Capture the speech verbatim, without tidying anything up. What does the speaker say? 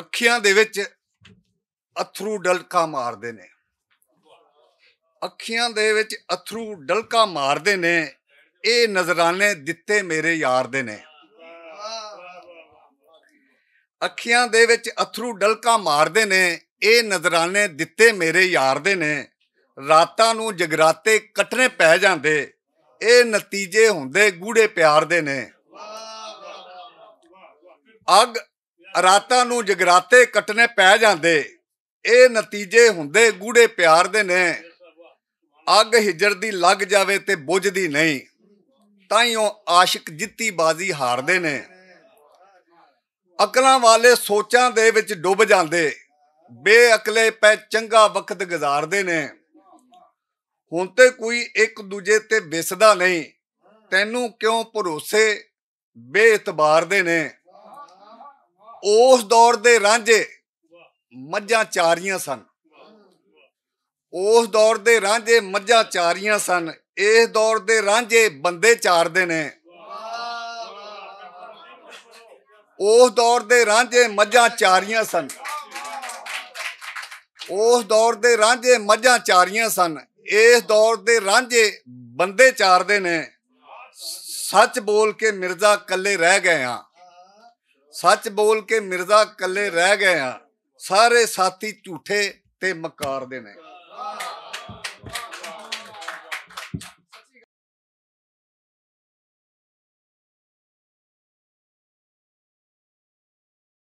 اکھیاں دے وچ اتھرو ڈلکا ماردے نے۔ اکھیاں دے وچ اتھرو ڈلکا ماردے نے۔ اے نذرانے دتے میرے یار دے نے۔ اکھیاں دے وچ اتھرو ڈلکا ماردے نے۔ اے نذرانے دتے میرے یار دے نے۔ راتاں نوں جگراتے کٹنے پے جاندے۔ اے نتیجے ہوندے گوڑے پیار دے نے۔ اگ راتاں نوں جگراتے کٹنے پے جاندے۔ اے نتیجے ہوندے گوڑے پیار دے نے۔ اگ ہجر دی لگ جاوے تے بجھدی نہیں، تائیوں عاشق جتی بازی ہار دے نے۔ عقلاں والے سوچاں دے وچ ڈوب جاندے، بے عقلے پے چنگا وقت گزار دے نے۔ ہن تے کوئی اک دوجے تے وسدا نہیں، تینوں کیوں بھروسے بے اعتبار دے نے۔ اس دور دے رانجھے مجھاں چاریاں سن۔ اس دور دے رانجھے مجھاں چاریاں سن۔ اس دور دے رانجھے بندے چار دے نے۔ اس دور دے رانجھے مجھاں چاریاں سن۔ اس دور دے رانجھے مجھاں چاریاں سن۔ اس دور دے رانجھے بندے چار دے نے۔ سچ بول کے مرزا کلے رہ گئے ہاں۔ سچ بول کے مرزا کلے رہ گئے ہاں۔ سارے ساتھی جھوٹے تے مکار دے نے۔